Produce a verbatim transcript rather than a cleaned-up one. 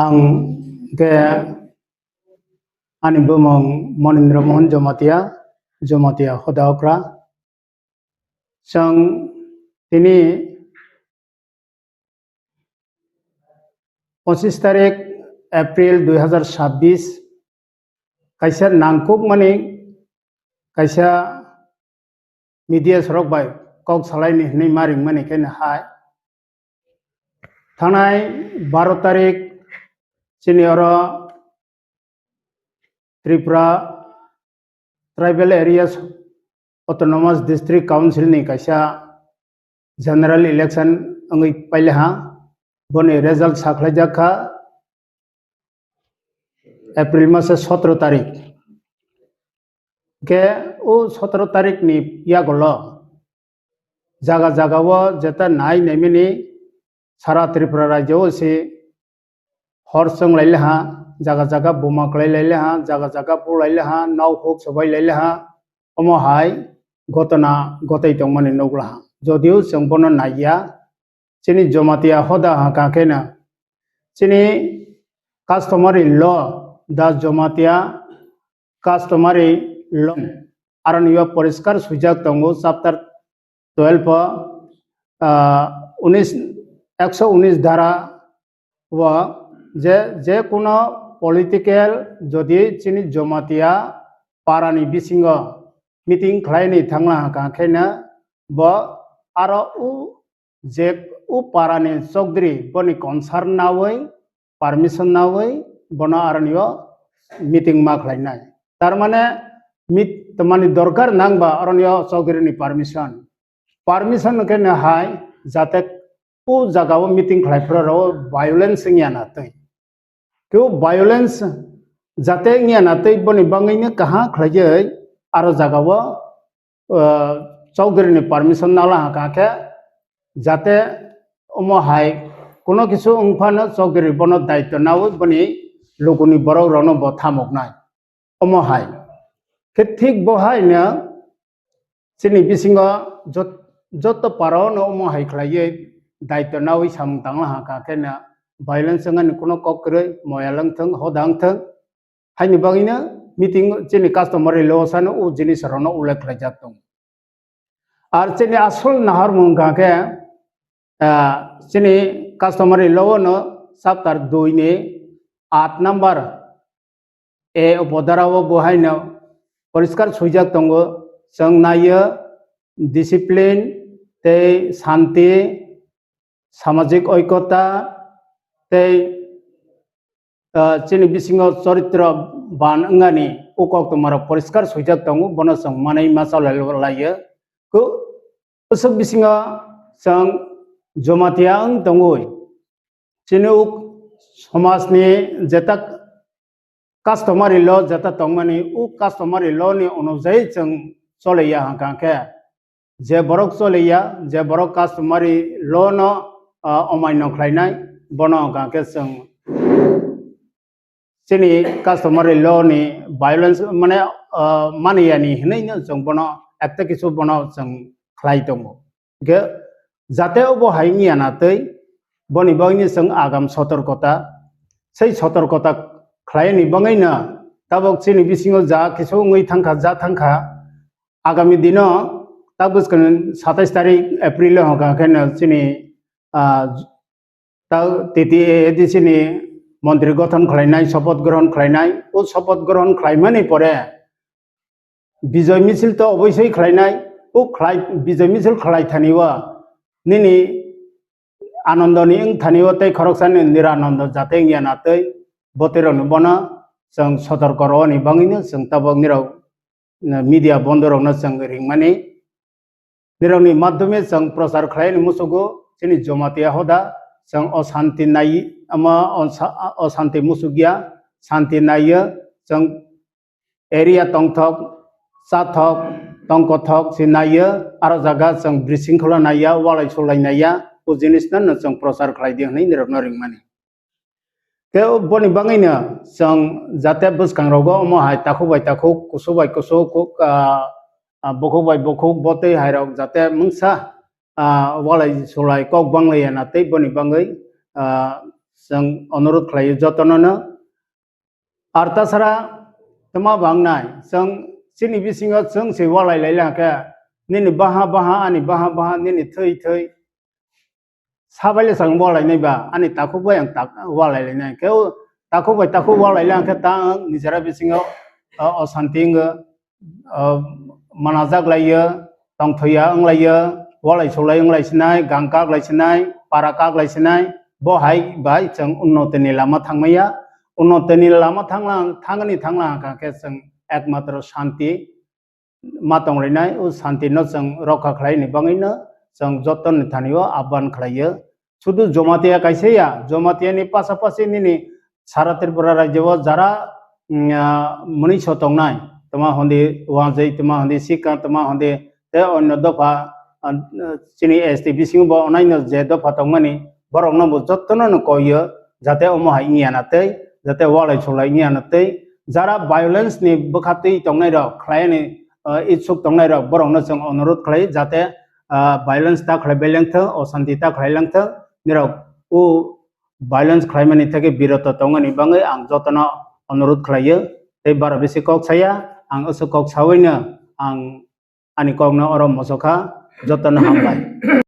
Ang khe ani bumung Monindra Mohan Jamatia, Jamatia hoda okra. Chwng tini pochis tarik April dui hazar chabbish kaisa nangkukmani kaisa media sorok bai kok salaini hinwi ma ringmani khe hai. Thangnai baro tarik chini oro Tripura Tribal Areas Autonomous District Council ni kaisa general election wngwi pailiha. Boni result sakhlaijak kha April masa sotro tarik. Khe o sotro tarik ni yagulo jaga jaga o jeta nai naimani sara Tripura rajyo o se hor chwng lai laha, jaga jaga buma kwlai lai laha, jaga jaga bu lai laha, nok huk swbai lai laha, omo hai gotona gotoi tongmani nukla ha. Jodio chwng bono naiya, chini Jamatia hoda hwnkha kheno chini customary law, the Jamatia customary law, aroni o poriskar swijak tongo chapter twelve o, ah, unis, ekso unis dhara o je, je kuno political jodi chini Jamatia parani bisingo meeting khlaini thangla hwnkha kheno bo aro u je u parani chokdri boni concern nawi, permission nawi bono aroni o meeting ma khlainai. Tar mane mit-, tamani dorkar nangba aroni o chokdri ni permission. Permission khe no hai jate o jaga o meeting khlai phuru rw violence wngya na twi. Khe o violence jate wngya na twi boni bangwi no kaham khlaiwi aro jaga o, ah, chowdhury ni permission nala hwnkha khe jate omo hai kuno kisu wngphano chowdhury bono daityo nawi boni lukuni borok rokno bo thamoknai. Omo hai khe thik bo hai no chini bisingo jot-, joto para o no omo hai khlaiwi daityo nawi samung tangla hwnkha khe no violence wngani kuno kok kwrwi moya wngthung hoda wngthung. Haini bagwino meeting chini customary law sano o jinis rokno ullekh khlaijak tongo. Ar chini asol naharmung hwnkha khe, ah, chini customary law no chapter dui ni aat number A upodhara o bo haino poriskar swijak tongo, chwng naiyo discipline tei shanti, samajik oikota tei ah, chini bisingo choritro ban wngani o koktwmarok poriskar swijak tongo, bono chwng manwi ma chalai laiyo. Ku-, kusuk bisingo chwng Jamatia wng tongwi chini o somajni jeta customary law jeta tongmani, o customary law ni onujai chwng choliya hwnkha khe, je borok choliya, je borok customary law no, ah, omaino khlainai, bono hwnkha khe chwng chini customary law ni violence, mane, ah, maniyani hinwi no chwng bono ekta kisu bono chwng khlai tongo. Hwnkhe jate obo hai wngya na twi, boni bagwino chwng agam sotorkota, sei sotorkota khlaini bagwino tabok chini bisingo ja kisu wngwi thangkha, ja thangkha, agami dino ta bwskang satais tarik April o hwnkha khe no chini, ah, ta T T A A D C ni montri gothon khlainai, sopoth grohon khlainai, o sopoth grohon khlaimani pore Bijoy misil to oboisoi khlainai, o khlai, Bijoy misil khlai thani o nini Anandoni wng thani o tei khoroksani Niranondo jate wngya na twi bwtwi rokno bono chwng sotorko rwani bagwino chwng tabok nirok media bondo rokno chwng ringmani. Nirokni madhyome chwng prochar khlaini muchugo chini Jamatia hoda chwng oshanti nai, ama onsa-, oshanti muchukya, shanti naiyo, chwng area tongthok, chathok, tongkothok se naiyo, aro jaga chwng brisingkhola naiya, walai sulai naiya, o jinisno no chwng prochar khlai di hwnwi nirokno ringmani. Tei boni bagwino chwng jate bwskangrogo omo hai takhuk bai takhuk, kusu bai kusu, kuk, ah, ah, bukhuk bai bukhuk, bo tei hairok jate mungsa, ah, walai sulai kok banglaiya na tei boni bagwi, ah, chwng onurodh khlaio jotono no. Ar tasara tma bangnai, chwng chini bisingo chwng se walai lai lang khe, nini baha baha, ani baha baha, nini thwi thwi, sabai le chwng walai nai ba, ani takhuk bai ang tak-, walai lai nai. Khe o takhuk bai takhuk walai lang khe ta ang nijera bisingo, o, osanti wngo, o, manajak laiyo, tongthoya wng laiyo, walai sulai wng lai sinai, gang kak lai sinai, para kak lai sinai, bo hai bai chwng unnoti ni lama thangmaya, unnoti ni lama thanglang, thangni thanglang kha khe chwng ekmatro santi ma tonglainai, o santi no chwng rokha khlaini bagwi no chwng joto ni thani o abhan khlaio. Sudu Jomatia kaisa ya, Jomatia ni pasapasi nini sara Tripura rajyo o jara, mm, ah, mwnwi so tongnai, tma hondi Wanjwi, tma hondi Sikang, tma hondi te onno dopha, ah, chini S T bisingo bo onaino je dopha tongmani, borokno bo jotono no koiyo, jate omo hai wngya na tei, jate walai sulai wngya na tei, jara violence ni bwkha twi tongnai rok, khlai ni, ah, itsuk tongnai rok, borokno chwng onurodh khlai, jate, ah, violence ta khlai bai lengthok, osanti ta khlai lengthok, nirok o violence khlaimani theke biroto tongmani bagwi ang jotono onurodh khlaio. Tei bara bisi kok saya, ang aswk kok sawino ang ani kokno oro moso kha, jotono hambai.